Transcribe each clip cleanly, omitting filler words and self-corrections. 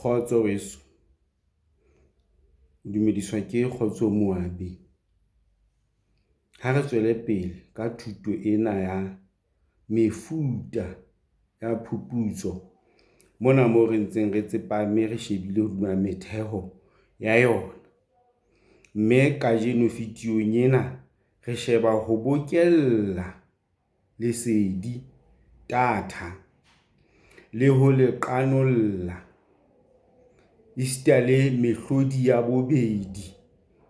Kgotso weso, o dumediswa ke Kgotso Moabi. Ha re tswele pele ka thuto ena ya mefuta ya phuputso mona moo re ntseng re tsepame, re shebile hodima metheho ya yona. Mme kajeno video-ng ena re sheba ho bokella lesedi data le ho le qanolla esita le mehlodi ya bobedi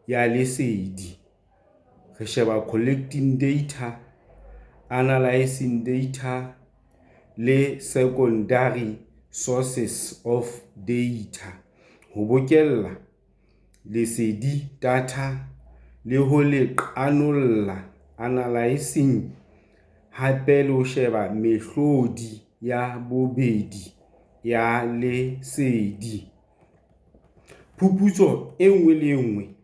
ya lesedi. Re sheba collecting data, analysing data le secondary sources of data. Ho bokella lesedi data le ho le qanolla analysing hape le ho sheba mehlodi ya bobedi ya lesedi. Phuputso e nngwe le e nngwe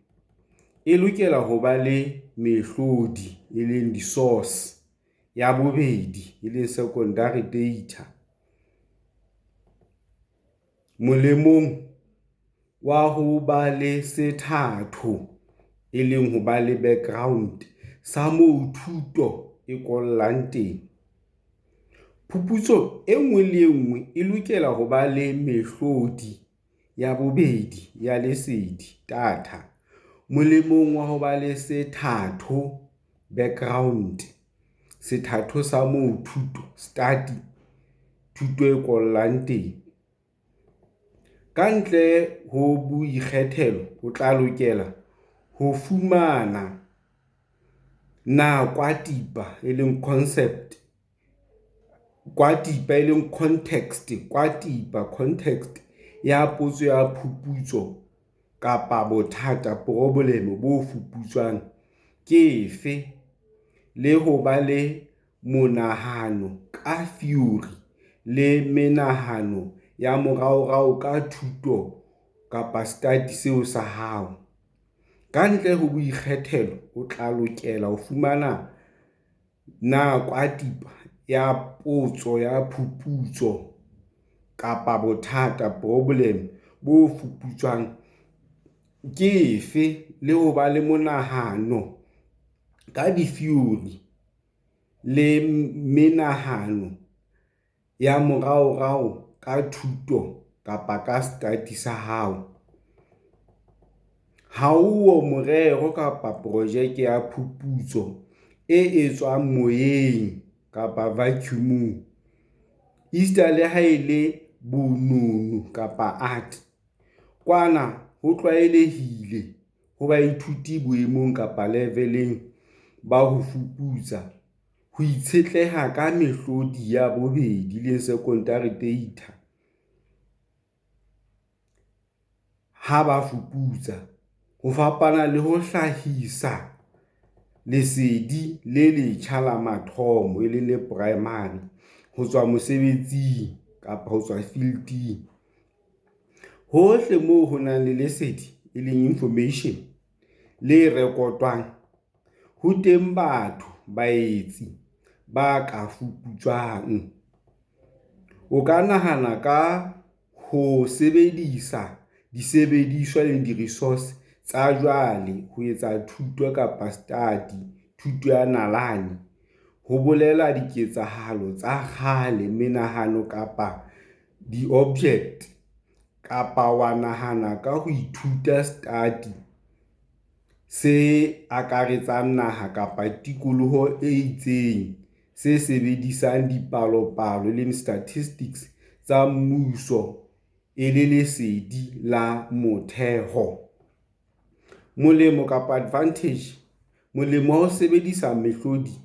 e lokela ho ba le mehlodi, e leng di-source ya bobedi, e leng secondary data. Molemong wa ho ba le sethatho, e leng ho ba le background sa moo thuto e kollang teng. Phuputso e nngwe le e nngwe e lokela ho ba le mehlodi ya bobedi ya lesedi data. Molemong wa ho ba le sethatho background, sethatho sa moo thuto study, thuto e kollang teng. Ka ntle ho boikgethelo, o tla lokela ho fumana na kwatipa, e leng concept, kwatipa, e leng context, kwatipa, context ya potso ya phuputso kapa bothata problem bo fuputswang ke efe, le ho ba le monahano ka theory le menahano ya moraorao ka thuto kapa study seo sa hao. Ka ntle ho boikgethelo, o tla lokela ho fumana na kwatipa ya potso ya phuputso kapa bothata problem bo fuputswang ke efe, le ho ba le monahano ka ditheory le menahano ya moraorao ka thuto kapa ka study sa hao. Ha ho morero kapa projeke ya phuputso e etswang moyeng kapa vacuum-ong, esita le ha e le bonono kapa art. Kwana ho tlwaelehile ho baithuti boemong kapa leveleng ba ho fuputsa, ho itshetleha ka mehlodi ya bobedi, e leng secondary data ha ba fuputsa, ho fapana le ho hlahisa lesedi le letjha la mathomo, e leng le primary, ho tswa mosebetsing kapa ho tswa field-ing. Hohle moo ho nang le lesedi, e leng information, le rekotwang, ho teng batho, baetsi, ba ka fuputswang. O ka nahana ka ho sebedisa disebediswa, e leng di-resource tsa jwale ho etsa thuto kapa study, thuto ya nalane, ho bolela diketsahalo tsa kgale, menahano kapa di-object, kapa wa nahana ka ho ithuta study se akaretsang naha kapa tikoloho e itseng, se sebedisang dipalopalo, e leng statistics, tsa mmuso e le lesedi la motheho. Molemo kapa advantage, molemo wa ho sebedisa mehlodi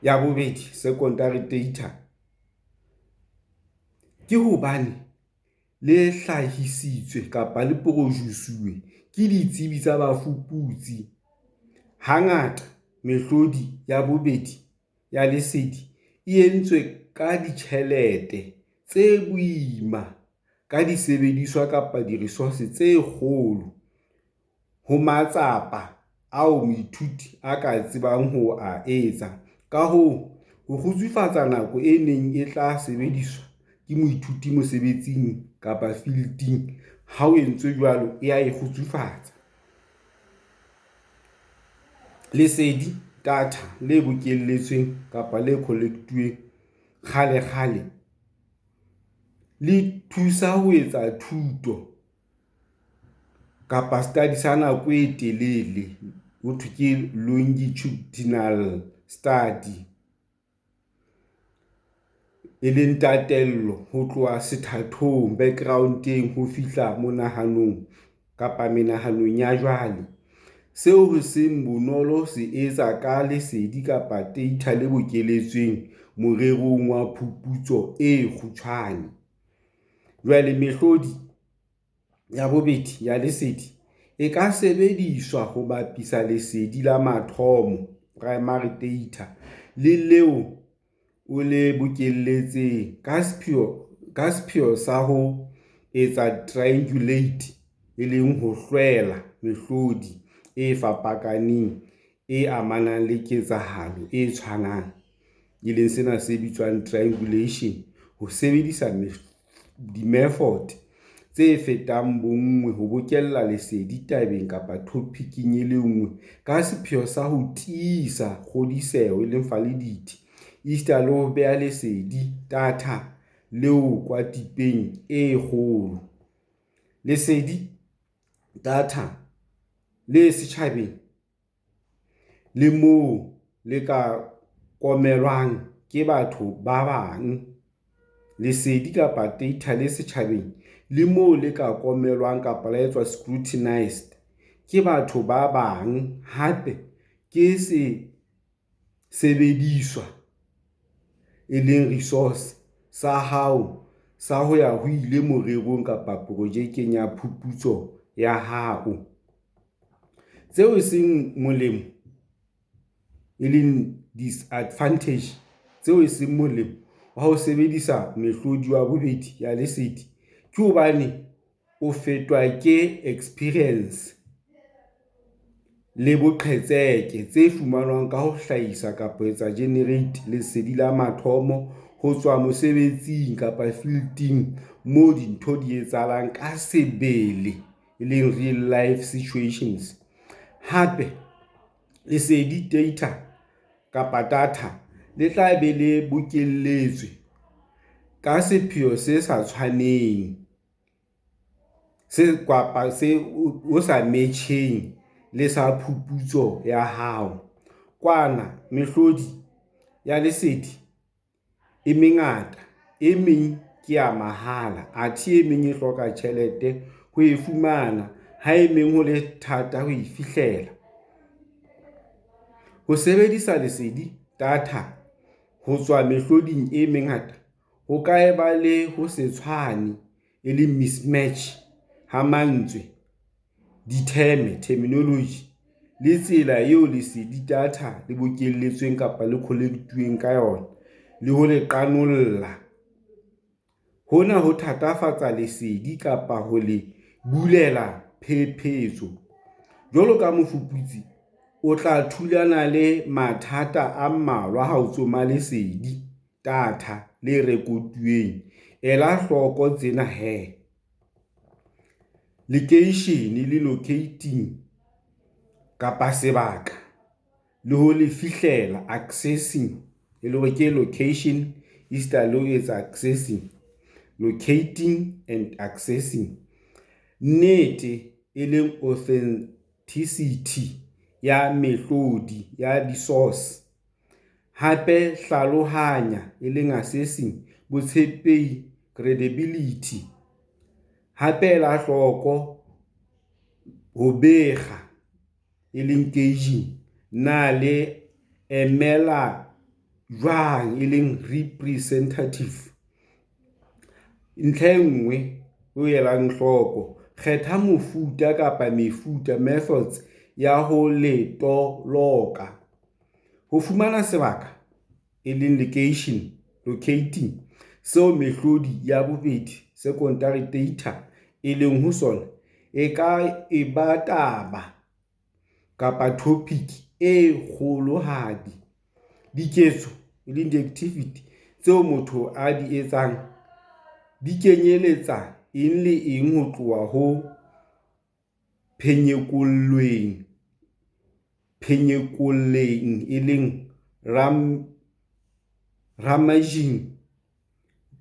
ya bobedi, secondary data, ke hobane le hlahisitswe kapa le produce-uwe ke ditsebi tsa bafuputsi. Hangata mehlodi ya bobedi ya lesedi e entswe ka ditjhelete tse boima, ka disebediswa kapa di-resource tse kgolo ho matsapa ao moithuti a ka tsebang ho a etsa. Ka hoo, ho kgutsufatsa nako e neng e tla sebediswa ke moithuti mosebetsing kapa field-ing. Ha o entswe jwalo, e ya e kgutsufatsa. Lesedi data le bokelletsweng kapa le collect-uweng kgale-kgale le thusa ho etsa thuto kapa study sa nako e telele. Ho thwe ke longitudinal study, e leng tatello ho tloha sethathong background-eng ho fihla monahanong kapa menahanong ya jwale. Seo ho seng bonolo ho se etsa ka lesedi kapa data le bokelletsweng morerong wa phuputso e kgutshwane. Jwale mehlodi ya bobedi ya lesedi e ka sebediswa ho bapisa lesedi la mathomo, primary data, le leo o le bokelletseng, ka sepheo sa ho etsa triangulate, ho hlwela mehlodi e fapakaneng e amanang le ketsahalo e tshwanang, e leng sena se bitswang triangulation. Ho sebedisa di-method tse fetang bonngwe ho bokella lesedi tabeng kapa topic-ing e le nngwe ka sepheo sa ho tiisa kgodiseho, e leng validity, esita le ho beha lesedi data leo tipeng e kgolo. Lesedi data le setjhabeng le moo le ka komelwang ke batho ba bang. Lesedi kapa data le setjhabeng le moo le ka komelwang kapa la etswa scrutinized ke batho ba bang, hape ke sesebediswa, e leng resource sa hao sa ho-ya-ho-ile morerong kapa projekeng ya phuputso ya hao. Tseo e seng molemo, e leng disadvantage tseo e seng molemo wa ho sebedisa mehlodi wa bobedi ya lesedi ke hobane o fetwa ke experience le boqhetseke tse fumanwang ka ho hlahisa kapa ho etsa generate lesedi la mathomo ho tswa mosebetsing kapa fielding moo dintho di etsahalang ka sebele, e leng real life situations. Hape lesedi data kapa data le tla be le bokelletswe ka sepheo se sa tshwaneng, se kapa se o sa metjheng le sa phuputso ya hao. Kwana mehlodi ya lesedi e mengata, e meng ke ya mahala, athe e meng e hloka tjhelete ho e fumana, ha e meng ho le thata ho e fihlela. Ho sebedisa lesedi data ho tswa mehloding e mengata ho ka ba le ho se tshwane, e leng mismatch ha mantswe, diteme, terminology, le tsela eo lesedi data le bokelletsweng kapa le collect-uweng ka yona, le ho le qanolla. Hona ho thatafatsa lesedi kapa ho le bulela phephetso. Jwalo ka mofuputsi, o tla thulana le mathata a mmalwa ha o tsoma lesedi data le rekotuweng. Ela hloko tsena he. Lekeishene le locating kapa sebaka le ho le fihlela accessing, e le hore ke location esita le ho etsa accessing, locating and accessing. Nnete, e leng authenticity ya mehlodi ya di-source. Hape hlalohanya, e leng assessing botshepehi, credibility. Hape ela hloko ho bekga, e leng gauging. Na le emela jwang, e leng representative. Ntlha e nngwe o elang hloko, kgetha mofuta kapa mefuta, methods, ya ho le toloka. Ho fumana sebaka, e leng location, locating, seo mehlodi ya bobedi, secondary data, e leng ho sona, e ka eba taba kapa topic e kgolohadi. Diketso, e leng di-activity, tseo motho a di etsang di kenyeletsa. Eng le eng ho tloha ho phenyekolleng e leng rummaging,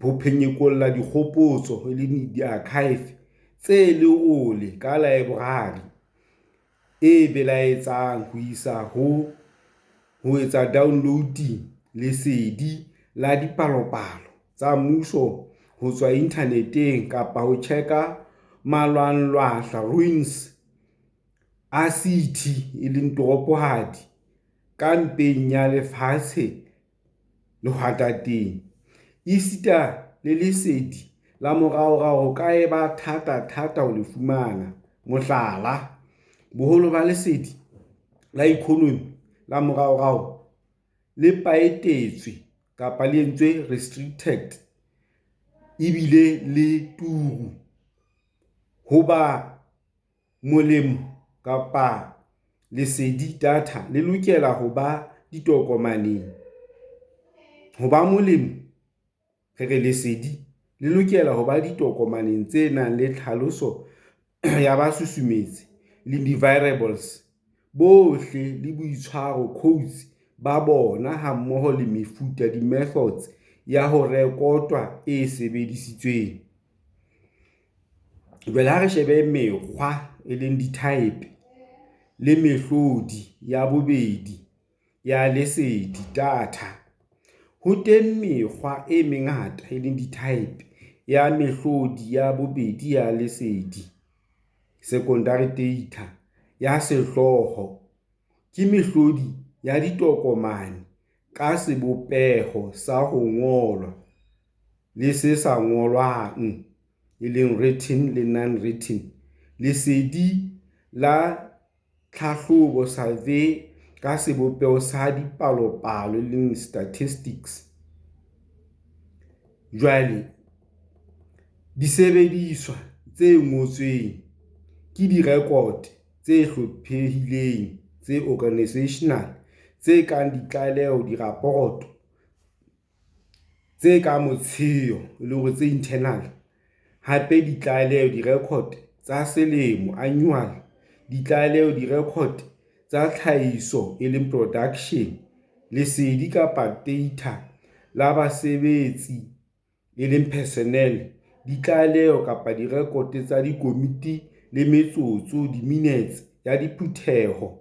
ho phenyekolla dikgopotso e leng di-archive tse lerole ka laeborari e belaetsang ho isa ho ho etsa downloading lesedi la dipalopalo tsa mmuso ho tswa inthaneteng kapa ho tjheka malwanglwahla, ruins, a sithi e leng toropohadi ka mpeng ya lefatshe lehwatateng. Esita le lesedi la moraorao ho ka eba thatathata ho le fumana, mohlala, boholo ba lesedi la ikonomi la moraorao le paetetswe kapa le entswe restricted ebile le turu. Ho ba molemo kapa lesedi data le lokela ho ba ditokomaneng. Ho ba molemo, re re lesedi le lokela ho ba ditokomaneng tse nang le tlhaloso ya basusumetsi le di-variables bohle le boitshwaro, codes, ba bona hammoho le mefuta, di-methods, ya ho rekotwa e sebedisitsweng. Jwale ha re shebe mekgwa e leng di-type le mehlodi ya bobedi ya lesedi data. Ho teng mekgwa e mengata e leng di-type ya mehlodi ya bobedi ya lesedi secondary data. Ya sehlooho ke mehlodi ya ditokomane ka sebopeho sa ho ngolwa le se sa ngolwang, e leng written le non-written. Lesedi la tlhahlobo survey ka sebopeho sa dipalopalo, e leng statistics. Jwale disebediswa tse ngotsweng ke direkoto tse hlophehileng, tse organisational, tse kang ditlaleho, diraporoto, tse ka motsheo, e leng hore tse internal. Hape ditlaleho, direkoto tsa selemo, annual, ditlaleho, direkoto tsa tlhahiso, e leng production, lesedi kapa data la basebetsi, e leng personnel, ditlaleho kapa direkoto tsa dikomiti le metsotso, di-minutes, ya diphutheho,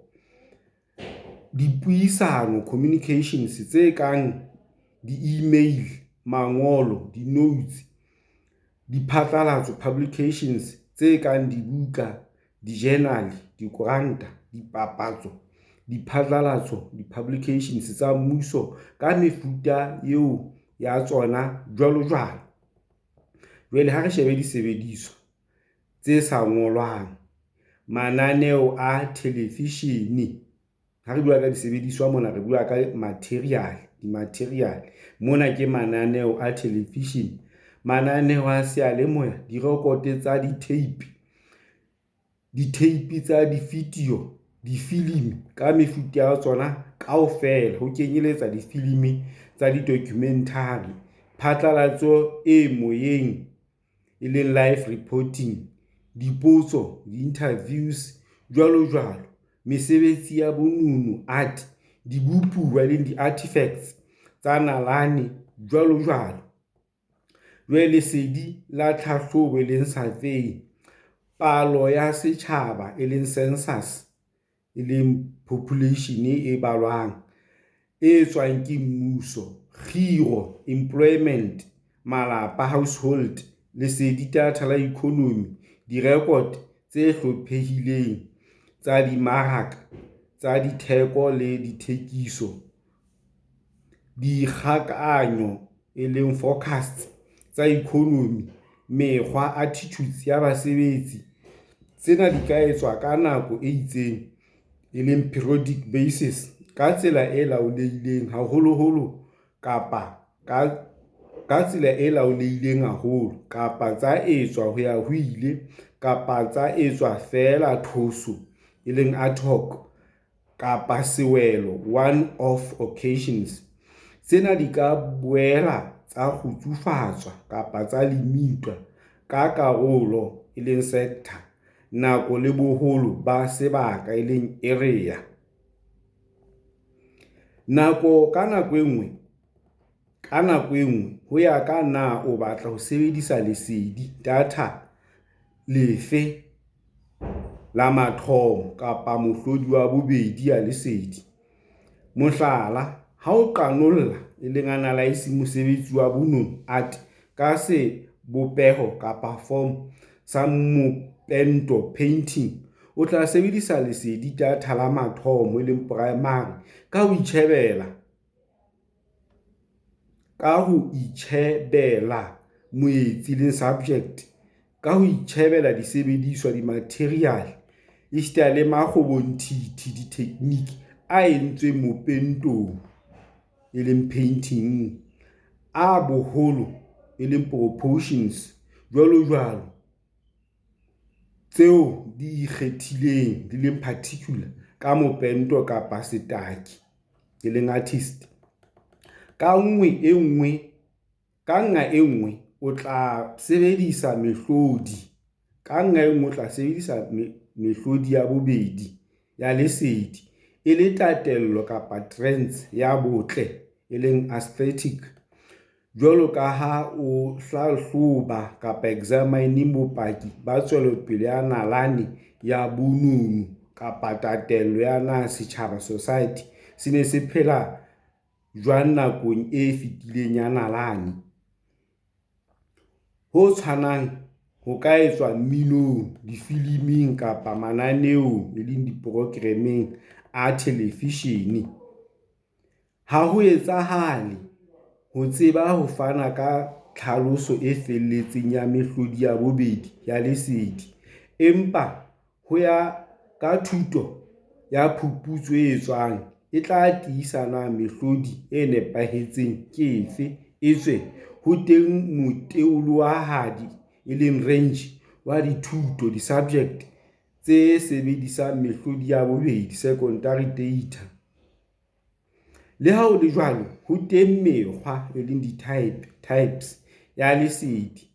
dipuisano, communications, tse kang di-email, mangolo, dinotshi, diphatlalatso, publications, tse kang dibuka, dijenale, dikoranta, dipapatso, diphatlalatso, di-publications tsa mmuso ka mefuta eo ya tsona, jwalojwalo. Jwale ha re shebe disebediswa tse sa ngolwang, mananeo a thelevishene. Ha re bua ka disebediswa mona, re bua ka material, di-material. Mona ke mananeo a television, mananeo a seyalemoya, direkoto tsa di-tape, di-tape tsa di-video, difilimi ka mefuta ya tsona kaofela ho kenyeletsa difilimi tsa di-documentary, phatlalatso e moyeng, e leng live reporting, dipotso, di-interviews, jwalojwalo. Mesebetsi ya bonono, art, dibopuwa e leng di-artefacts tsa nalane, jwalojwalo. Jwale lesedi la tlhahlobo e leng survey, palo ya setjhaba e leng census, e leng population e balwang e etswang ke mmuso, kgiro, employment, malapa, household, lesedi data la economy, direkoto tse hlophehileng tsa dimmaraka tsa ditheko le dithekiso, dikgakanyo e leng forecasts tsa economy, mekgwa, attitudes, ya basebetsi. Tsena di ka etswa ka nako e itseng, e leng periodic basis, ka tsela e laolehileng haholoholo kapa ka tsela e laolehileng haholo, kapa tsa etswa ho-ya-ho-ile, kapa tsa etswa feela thoso, e leng ad hoc, kapa sewelo, one-off occasions. Tsena di ka boela tsa kgutsufatswa kapa tsa limitwa. ka karolo, e leng sector, nako le boholo ba sebaka, e leng area. Ka nako e nngwe, ho ya ka na o batla ho sebedisa lesedi, data, lefe la mathomo kapa mohlodi wa bobedi ya lesedi. Mohlala, ha o qanolla, e leng analyse, mosebetsi wa bonono, art, ka sebopeho kapa form sa mopento, painting, o tla sebedisa lesedi, data, la mathomo, e leng primary, ka ho itjhebela moetsi, e leng subject, ka ho itjhebela disebediswa, di-material, esita le makgobonthithi, di-technique, a entsweng mopentong, e leng painting, a boholo, e leng proportions, jwalojwalo, tseo di ikgethileng, di leng particular, ka mopento kapa setaki, e leng artist. Ka nqa e nngwe, o tla sebedisa mehlodi ya bobedi ya lesedi, e leng tatello kapa trends ya botle, e leng aesthetic, jwalo ka ha o hlahloba kapa examine bopaki ba tswelopele ya nalane ya bonono kapa tatello ya na setjhaba, society, se ne se phela jwang nakong e fetileng ya nalane. Ho tshwanang ho ka etswa mminong, difiliming kapa mananeong, e leng diporokerameng a television. Ha ho etsahale ho tseba ho fana ka tlhaloso e felletseng ya mehlodi ya bobedi ya lesedi, empa ho ya ka thuto ya phuputso e etswang, e tla tiisa na mehlodi e nepahetseng ke efe, etswe ho teng moteolohadi, e leng range, wa dithuto, di-subject, tse sebedisang mehlodi ya bobedi, secondary data. Le ha ho le jwalo, ho teng mekgwa, e leng di-types, ya lesedi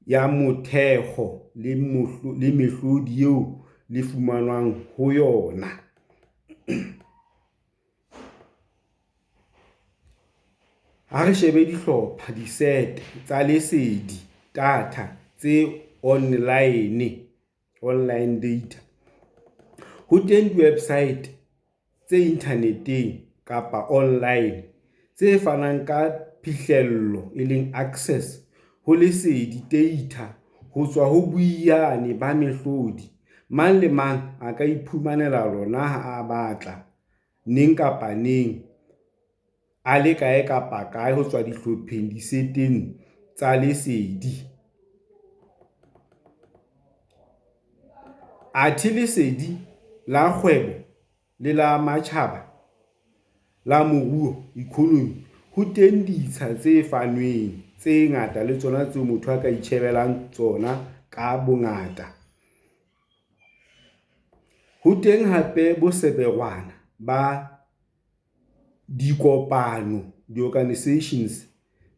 ya motheo le mehlodi eo le fumanwang ho yona. Ha re shebe dihlopha, disete, tsa lesedi, data, tse online, online data. Ho teng diwebsaete tse inthaneteng kapa online tse fanang ka phihlello, e leng access, ho lesedi, data, ho tswa ho boiyane ba mehlodi. Mang le mang a ka iphumanela lona ha a batla, neng kapa neng, a le kae kapa kae ho tswa dihlopheng, diseteng, tsa lesedi. Athe lesedi la kgwebo le la matjhaba, la moruo, economy, ho teng ditsha tse fanweng tse ngata le tsona tseo motho a ka itjhebelang tsona ka bongata. Ho teng hape boseberwana ba dikopano, di-organisations,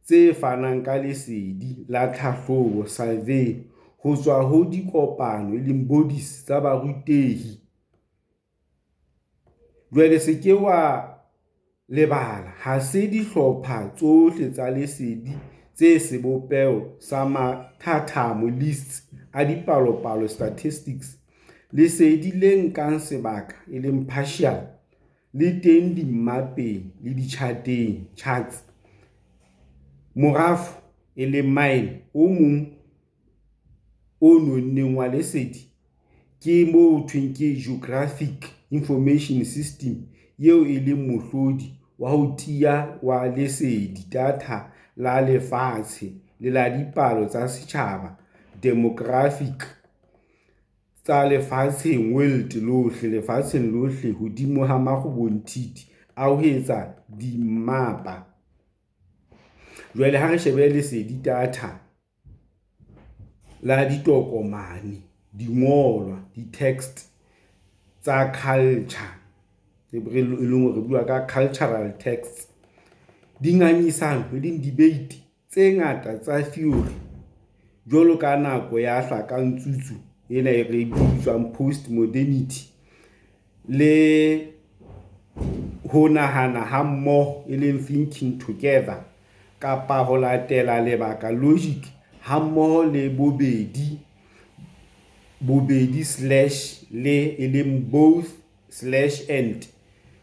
tse fanang ka lesedi la tlhahlobo, survey, ho tswa ho dikopano, e leng bodies, tsa barutehi. Jwale se ke wa lebala, ha se dihlopha tsohle tsa lesedi tse sebopeho sa mathathamo, lists, a dipalopalo, statistics. Lesedi le nkang sebaka, e leng partial, le teng dimmapeng le ditjhateng, charts. Morafo, e leng mine, o mong o nonneng wa lesedi ke moo ho thweng ke Geographic Information System eo e leng mohlodi wa ho tiya wa lesedi, data, la lefatshe le la dipalo tsa setjhaba, demographic, tsa lefatshe world lohle, lefatsheng lohle hodima makgobonthithi a ho etsa dimmapa. Jwale ha re shebe lesedi, data, la ditokomane, dingolwa, di-text, tsa culture, e leng hore re bua ka cultural texts. Dingangisano, e leng debate, tse ngata tsa theory. jwalo ka nako ya hlakantsutsu ena e re bitswang postmodernity le ho nahana hammoho, e leng thinking together, kapa ho latela lebaka, logic, hammoho le bobedi, bobedi slash le, e leng both slash and,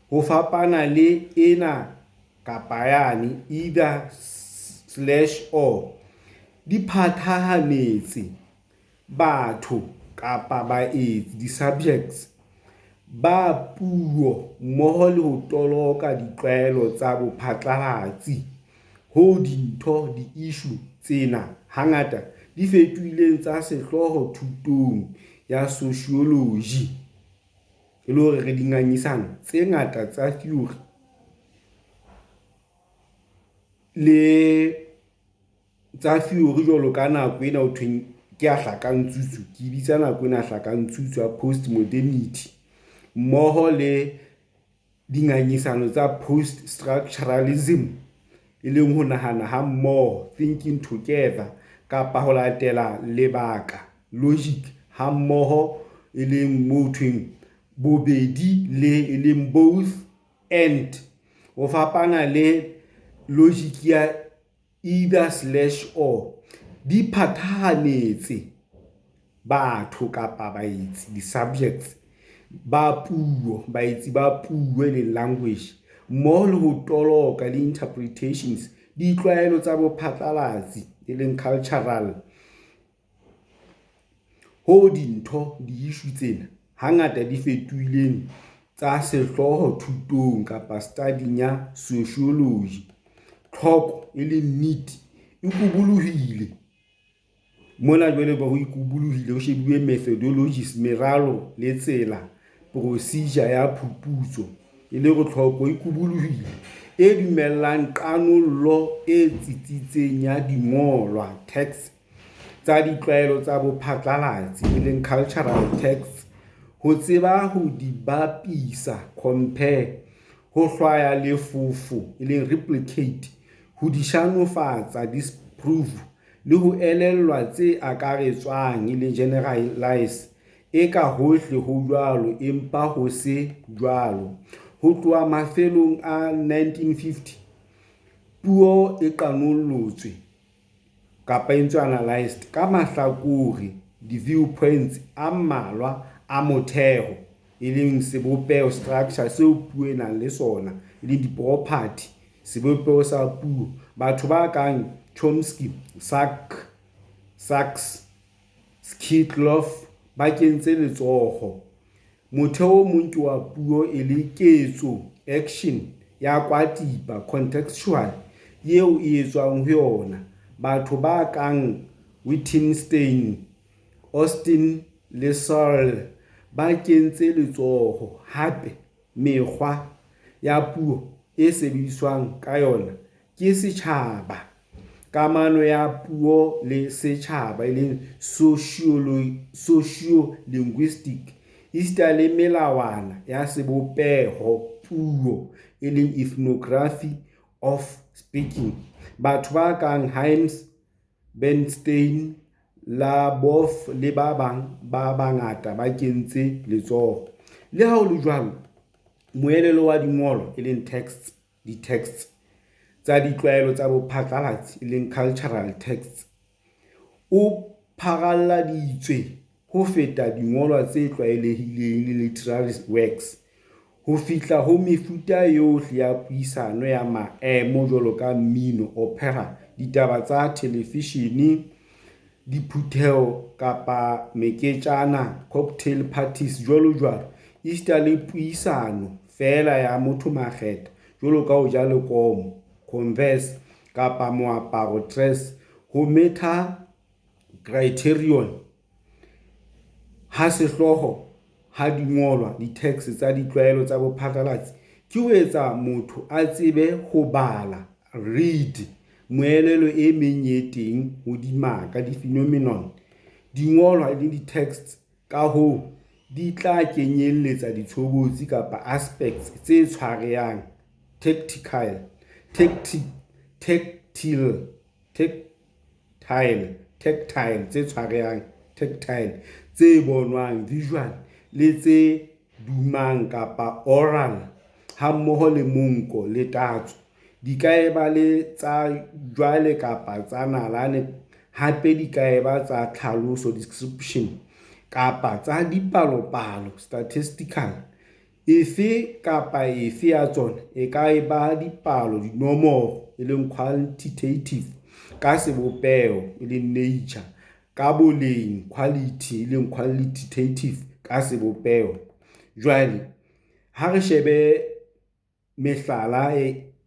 ho fapana le ena kapa yane, either slash or, di phathahanetse batho kapa baetsi, di-subjects, ba puo mmoho le ho toloka ditlwaelo tsa bophatlalatsi hoo dintho, di-issue, tsena hangata di fetohileng tsa sehlooho thutong ya sosioloji, e le hore re dingangisano tse ngata tsa theory le tsa theory jwalo ka nako ena ho thweng ke ya hlakantsutsu, ke bitsa nako ena ya hlakantsutsu ya postmodernity mmoho le dingangisano tsa post-structuralism, e leng ho nahana hammoho, thinking together, kapa ho latela lebaka, logic, hammoho, e leng moo thweng bobedi le, e leng both and, ho fapana le logic ya either slash or, di phathahanetse batho kapa baetsi, di-subjects, ba puo, baetsi ba puo, e leng language, mmoho le ho toloka le interpretations ditlwaelo tsa bophatlalatsi, e leng cultural, hoo dintho, di-issue, tsena hangata di fetohileng tsa sehlooho thutong kapa study-ing ya sosioloji. Tlhoko, e leng need, e kubulohile mona jwale ho ikubulohile ho shebuwe methodologies, meralo le tsela, procedure ya phuputso, e le hore tlhoko e kubulohile e dumellang qanollo e tsitsitseng ya dingolwa, texts, tsa ditlwaelo tsa bophatlalatsi, e leng cultural texts, ho tseba ho di bapisa, compare, ho hlwaya lefofo, e leng replicate, ho di shanofatsa, disprove, le ho elellwa tse akaretswang, e leng generalize, eka hohle ho jwalo empa ho se jwalo. Ho tloha mafelong a 1950, puo e qanollotswe kapa e entswe analysed ka mahlakore, di-viewpoints, a mmalwa a motheo, e leng sebopeho, structure, seo puo e nang le sona, e leng di-property, sebopeho sa puo. Batho ba kang Chomsky, Sacks, Schwedloff ba kentse letsoho. Motheo o mong ke wa puo e le ketso, action, ya kwatipa, contextual, eo e etswang ho yona. Batho ba kang Wittgenstein, Austin le Searle ba kentse letsoho. Hape, mekgwa ya puo e sebediswang ka yona ke setjhaba, kamano ya puo le setjhaba, e leng sociolinguistic, esita le melawana ya sebopeho puo, e leng ethnography of speaking. Batho ba kang Hymes, Bernstein, Labov le ba bang ba bangata ba kentse letsoho. Le ha ho le jwalo, moelelo wa dingolwa, e leng texts, di-texts, tsa ditlwaelo tsa bophatlalatsi, e leng cultural texts, o pharalladitswe ho feta dingolwa tse tlwaelehileng, literary works, ho fihla ho mefuta yohle ya puisano ya maemo jwalo ka mmino, opera, ditaba tsa thelevishene, diphutheho kapa meketjana, cocktail parties, jwalojwalo, esita le puisano feela ya motho makgetha jwalo ka ho ja lekomo, converse, kapa moaparo, dress. Ho metha criterion ha sehlooho ha dingolwa, di-texts, tsa ditlwaelo tsa bophatlalatsi ke ho etsa motho a tsebe ho bala, read, moelelo e meng e teng ho dimaka, di-phenomenon. Dingolwa, e leng di-texts, ka hoo, di tla kenyelletsa ditshobotsi kapa aspects tse tshwarehang, tactile, tactile, tse tshwarehang tactile, tse bonwang visual le tse dumang kapa aural hammoho le monko le tatso. Di ka eba le tsa jwale kapa tsa nalane, hape di ka eba tsa tlhaloso description kapa tsa dipalopalo statistical. Efe kapa efe ya tsona e ka eba dipalo, dinomoro, e leng quantitative, ka sebopeho, e leng nature, ka boleng, quality, e leng qualitative, ka sebopeho. Jwale ha re shebe mehlala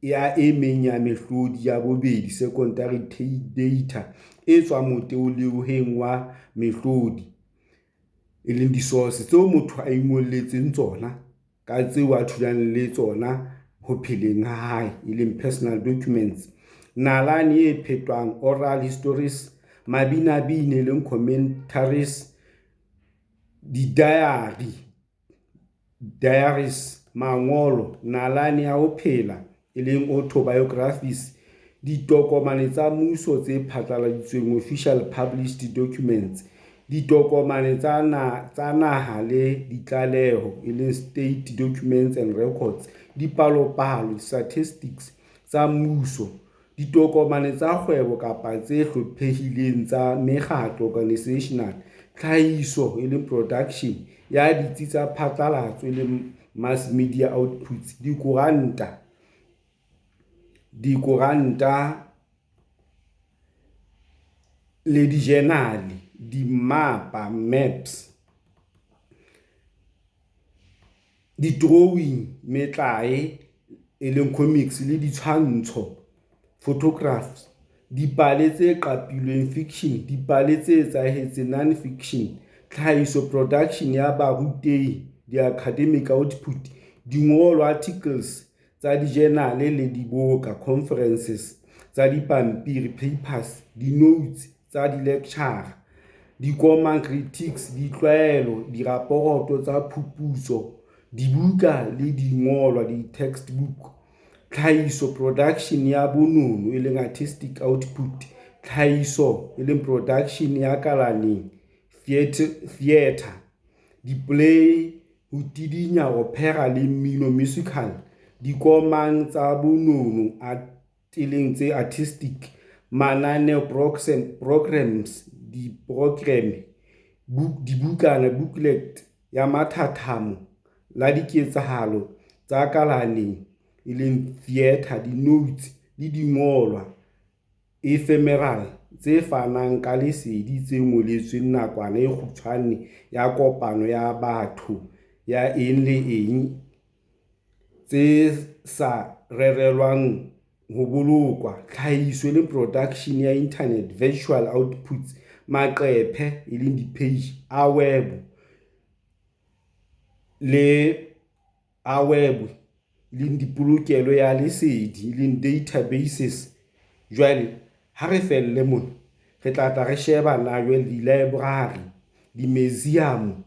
ya e meng ya mehlodi ya bobedi, secondary data, e tswang motoloheng wa mehlodi, e leng di-source tseo motho a ingolletseng tsona ka tseo a thulanang le tsona ho pheleng ha hae, e leng personal documents. Nalane e phetwang, oral histories, mabinabine, e leng commentaries, di-diary, diaries, mangolo, nalane ya ho phela, e leng autobiographies, ditokomane tsa mmuso tse phatlaladitsweng, official published documents, ditokomane tsa naha le ditlaleho, e leng state documents and records, dipalopalo, statistics, tsa mmuso, ditokomane tsa kgwebo kapa tse hlophehileng tsa mekgatlo, organisational, tlhahiso, e leng production, ya ditsi tsa phatlalatso, e leng mass media outputs, dikoranta le dijenale, dimmapa, maps, di-drawing, metlae, e leng comics, le ditshwantsho, photographs, dipale tse qapilweng, fiction, dipale tse etsahetseng, non-fiction, tlhahiso production ya barutehi, di-academic output, dingolwa, articles, tsa dijenale le diboka, conferences, tsa dipampiri, papers, dinoutse tsa dilektjhara, dikomang, greetings, ditlwaelo, diraporoto tsa phuputso, dibuka le dingolwa, di-textbook, tlhahiso production ya bonono, e leng artistic output, tlhahiso, e leng production, ya kalaneng, theatre, di-play, ho tidinya opera le mmino, musical, dikomang tsa bonono, e leng tse artistic, mananeo, programmes, diprograme, dibukana, booklet, ya lethathamo la diketsahalo tsa kalaneng, e leng theatre, dinoutse le dingolwa, ephemeral, tse fanang ka lesedi tse ngoletsweng nakwana e kgutshwane ya kopano ya batho ya eng le eng tse sa rerelwang ho bolokwa, tlhahiso, e leng production, ya internet virtual outputs, maqephe, e leng di-page, a web le a web, leng dipolokelo ya lesedi, e leng databases. Jwale ha re felle mona, re tla tla re sheba na jwale di-library, di-museum,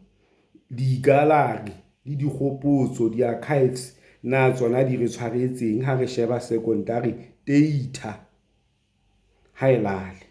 di-gallery le dikgopotso, di-archives, na tsona di re tshwaretseng ha re sheba secondary data. Ha e lale.